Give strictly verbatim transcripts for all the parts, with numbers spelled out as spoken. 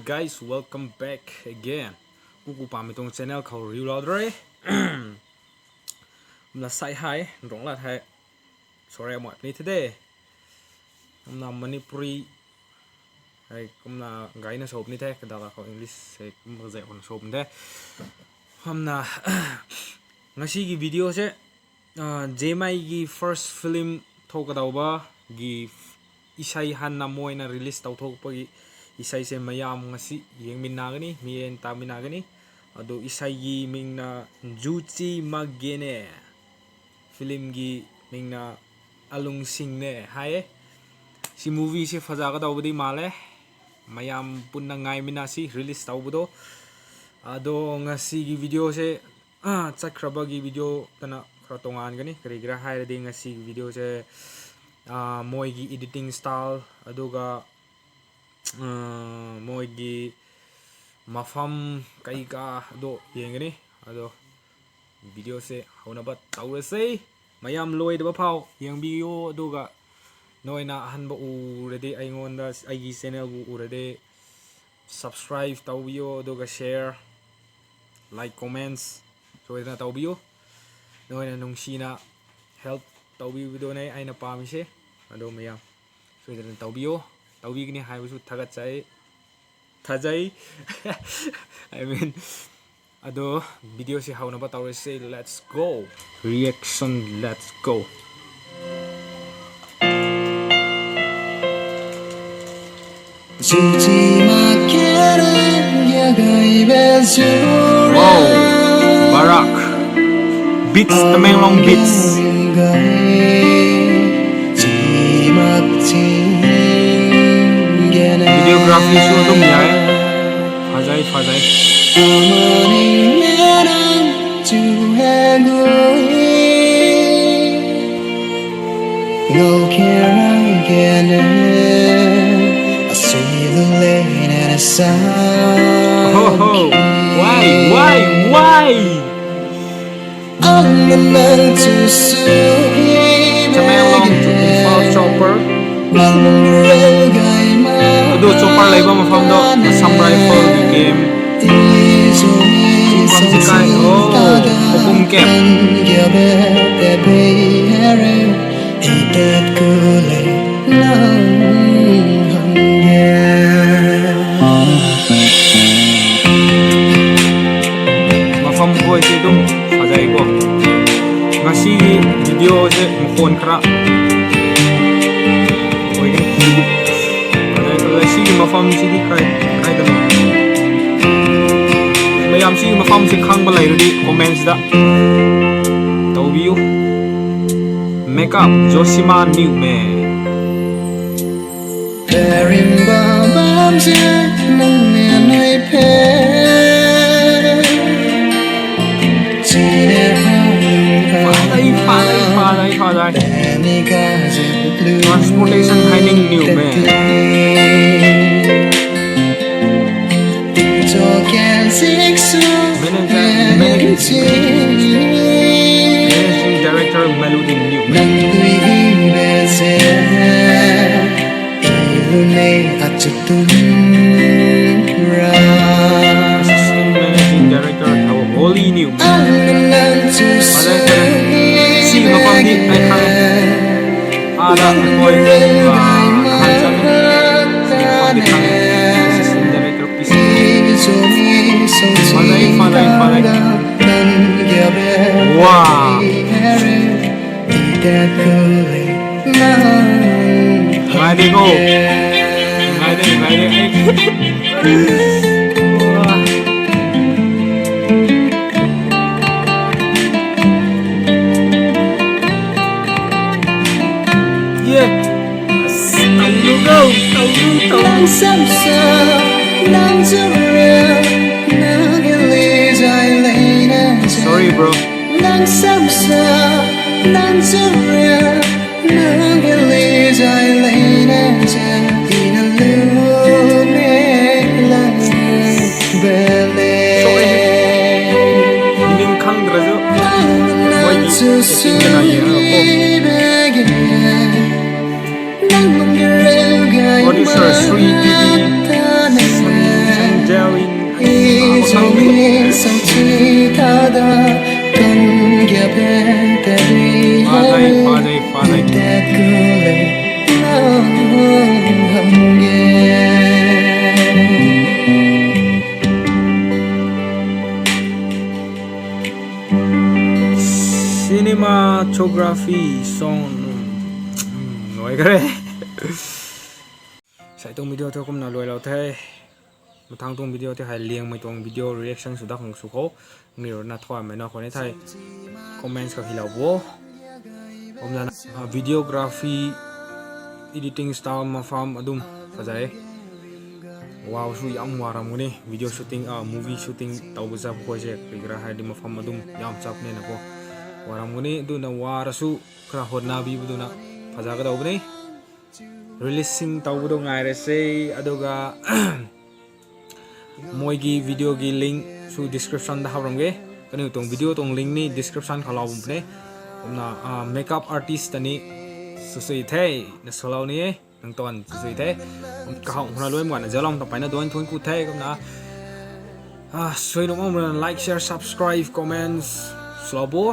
Guys, welcome back again. Kuku pami tong channel khou riu lau dre. Kumna sai hai, nrong lat hai. Sorry, amat ni today. Kumna Manipuri. Hai, kumna gai na sop ni the, kadala khou English hai, kumna zai on sop ni the. Kumna, ngasi ki video se, ah, J M I ki first film thokadauba ki isai hanna moina release tau thokpa ki isai se mayam ngasi yeng min na gani, mi en ta min na gani. Ado isai ki ming na Juchi Magene. Film ki ming na Alung Sing ne hai. Si movie se faza kadaubadi male. Mayam punna ngai min na si release tauba do. Ado ngasi ki video se, ah, chat khraba ki video tana khara tongan gani. Kari kira hai radi ngasi ki video se, ah, moi ki editing style. Aduga, ah, moi ki mafam kai ka do yeng gani. Ado video se hauna ba tau se. Mayam loi da ba phau yeng video aduga. Noina ahan ba u radi ai ngon da ai ki channel bu u radi. Subscribe tau video aduga share. Like, comments. Soidana tau video. Noina nung si na help tau video ne ai na pa mi se. Ado mayam. Soidana tau video. Tau video ni hai bu su thagat chai. Thajai. I mean, ado video se hauna ba tau se let's go. Reaction, let's go. Wow, Barak. Beats, Tamenglong Beats. Videography su adum yai. Fazai, fazai. Ho, ho. Why? Why? Why? Tamenglong to Imphal chopper. Ado chopper leiba mafam do Assam Rifle game. ꯃꯐꯝꯁꯤ ꯀꯥꯏ? ꯑꯣ, ꯈꯧꯄꯨꯝ camp꯫ ꯃꯐꯝ ꯈꯣꯏꯁꯤ ꯑꯗꯨꯝ ꯐꯖꯩꯀꯣ꯫ ꯉꯁꯤꯒꯤ videoꯁꯦ ꯃꯈꯣꯟ ꯈꯔ ꯑꯣꯏꯒꯅꯤ꯫ ꯐꯖꯩ, ꯐꯖꯩ꯫ ꯁꯤꯒꯤ ꯃꯐꯝꯁꯤꯗꯤ ꯀꯥꯏ, ꯀꯥꯏꯗꯅꯣ? ꯃꯌꯥꯝ ꯁꯤꯒꯤ ꯃꯐꯝꯁꯤ ꯈꯪꯕ ꯂꯩꯔꯗꯤ commentsꯇ ꯇꯧꯕꯤꯌꯨ꯫ Makeup, Joshima New Man꯫ ꯐꯖꯩ, ꯐꯖꯩ, ꯐꯖꯩ, ꯐꯖꯩ꯫ Transportation Haining New Man꯫ Manager, managing, managing director Melody New Man꯫ Assistant managing director Holy New Man꯫ ꯐꯖꯩ, ꯐꯖꯩ꯫ ꯁꯤꯒꯤ ꯃꯐꯝꯗꯤ ꯑꯩ ꯈꯪꯉꯦ꯫ ꯑꯥꯗ ꯑꯩꯈꯣꯏ, ꯑꯥ, ꯅꯍꯥꯟ ꯆꯠꯂꯦ꯫ ꯁꯤꯒꯤ ꯃꯐꯝꯗꯤ ꯈꯪꯉꯦ꯫ Assistant director ꯐꯖꯩ, ꯐꯖꯩ, ꯐꯖꯩ꯫ ꯋꯥ꯫ ꯅꯨꯡꯉꯥꯏꯔꯦꯀꯣ? ꯅꯨꯡꯉꯥꯏꯔꯦ, ꯅꯨꯡꯉꯥꯏꯔꯦ꯫ ꯋꯥ꯫ Yeah. ꯑꯁ, ꯇꯧꯅꯨꯀꯣ, ꯇꯧꯅꯨ, ꯇꯧꯅꯨ꯫ Sorry, bro. ꯁꯣꯛꯑꯦꯍꯦ꯫ ꯃꯤꯅꯤꯡ ꯈꯪꯗ꯭ꯔꯁꯨ ꯃꯣꯏꯒꯤ actingꯗ ꯌꯦꯡꯉꯒꯀꯣ꯫ Producer Shri T V. Photography song. Um, ꯂꯣꯏꯈ꯭ꯔꯦ꯫ ꯉꯁꯥꯏ ꯇꯣꯡ video ꯊꯣꯛ ꯀꯨꯝꯅ ꯂꯣꯏ ꯂꯧꯊꯣꯛꯑꯦ꯫ ꯃꯊꯪ ꯇꯣꯡ video ꯊꯤ ꯍꯥꯏ ꯂꯦꯡꯃꯩ ꯇꯣꯡ video reaction ꯁꯨꯗ ꯈꯪ ꯁꯨꯈꯣ꯫ ꯅꯤꯔꯣꯅ ꯊꯣꯛꯑꯝꯃꯦꯅ ꯑꯩꯈꯣꯏꯅ ꯊꯥꯏ comments ꯈꯛ ꯍꯤꯂꯧꯕꯣ꯫ ꯑꯣꯝꯅ, ꯑ, videography editing style ꯃꯐꯝ ꯑꯗꯨꯝ ꯐꯖꯩ꯫ ꯋꯥꯕꯁꯨ ꯌꯥꯝ ꯋꯥꯔꯝꯒꯅꯤ꯫ Video shooting, ꯑ, movie shooting ꯇꯧꯕ ꯆꯠꯄ ꯈꯣꯏꯁꯦ ꯀꯔꯤ ꯀꯔꯥ ꯍꯥꯏꯔꯗꯤ ꯃꯐꯝ ꯑꯗꯨꯝ ꯌꯥꯝ ꯆꯠꯄꯅꯤꯅꯀꯣ꯫ ꯋꯥꯔꯝꯒꯅꯤ꯫ ꯑꯗꯨꯅ ꯋꯥꯔꯁꯨ ꯈꯔ ꯍꯣꯠꯅꯕꯤꯕꯗꯨꯅ ꯐꯖꯒꯗꯧꯕꯅꯤ꯫ Releasing ꯇꯧꯕꯗꯣ ꯉꯥꯏꯔꯁꯦ꯫ ꯑꯗꯨꯒ ꯃꯣꯏꯒꯤ video ꯒꯤ link ꯁꯨ description ꯗ ꯍꯥꯞꯔꯝꯒꯦ꯫ ꯀꯩꯅꯣ ꯇꯣꯡ video ꯇꯣꯡ link ꯅꯤ description ꯈ ꯂꯥꯎꯕꯅꯦ꯫ ꯑꯗꯨꯅ, ꯑ, makeup artist ꯇꯅꯤ ꯁꯨꯁꯨꯏ ꯊꯦ ꯅ ꯁꯣꯂꯥꯎꯅꯤꯌꯦ꯫ ꯅꯪ ꯇꯣꯟ ꯁꯨꯁꯨꯏ ꯊꯦ꯫ ꯀꯍꯥꯎ ꯍꯨꯅ ꯂꯣꯏ ꯃꯥꯅ ꯖꯂꯣꯡ ꯇ ꯄꯥꯏꯅ ꯗꯣꯏ ꯊꯣꯏ ꯀꯨ ꯊꯦ꯫ ꯑꯗꯨꯅ, ꯑ, ꯁꯣꯏꯅ ꯃꯣꯏꯅ like, share, subscribe, comments ꯁꯣꯂꯥꯎꯕꯣ꯫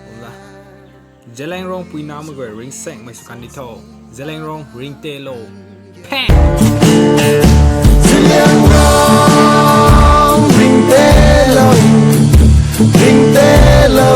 ꯑꯗꯨꯅ ꯖꯦꯂꯦꯡꯔꯣꯡ ꯄꯨꯏꯅꯥ ꯑꯃꯒ ꯔꯤꯡ ꯁꯦꯡ ꯃꯩꯁꯨ ꯀꯥꯟꯗꯤ ꯊꯧ꯫ ꯖꯦꯂꯦꯡꯔꯣꯡ ꯔꯤꯡ ꯇꯦꯂꯣ꯫ ꯐꯦ! Ring telo, ring telo,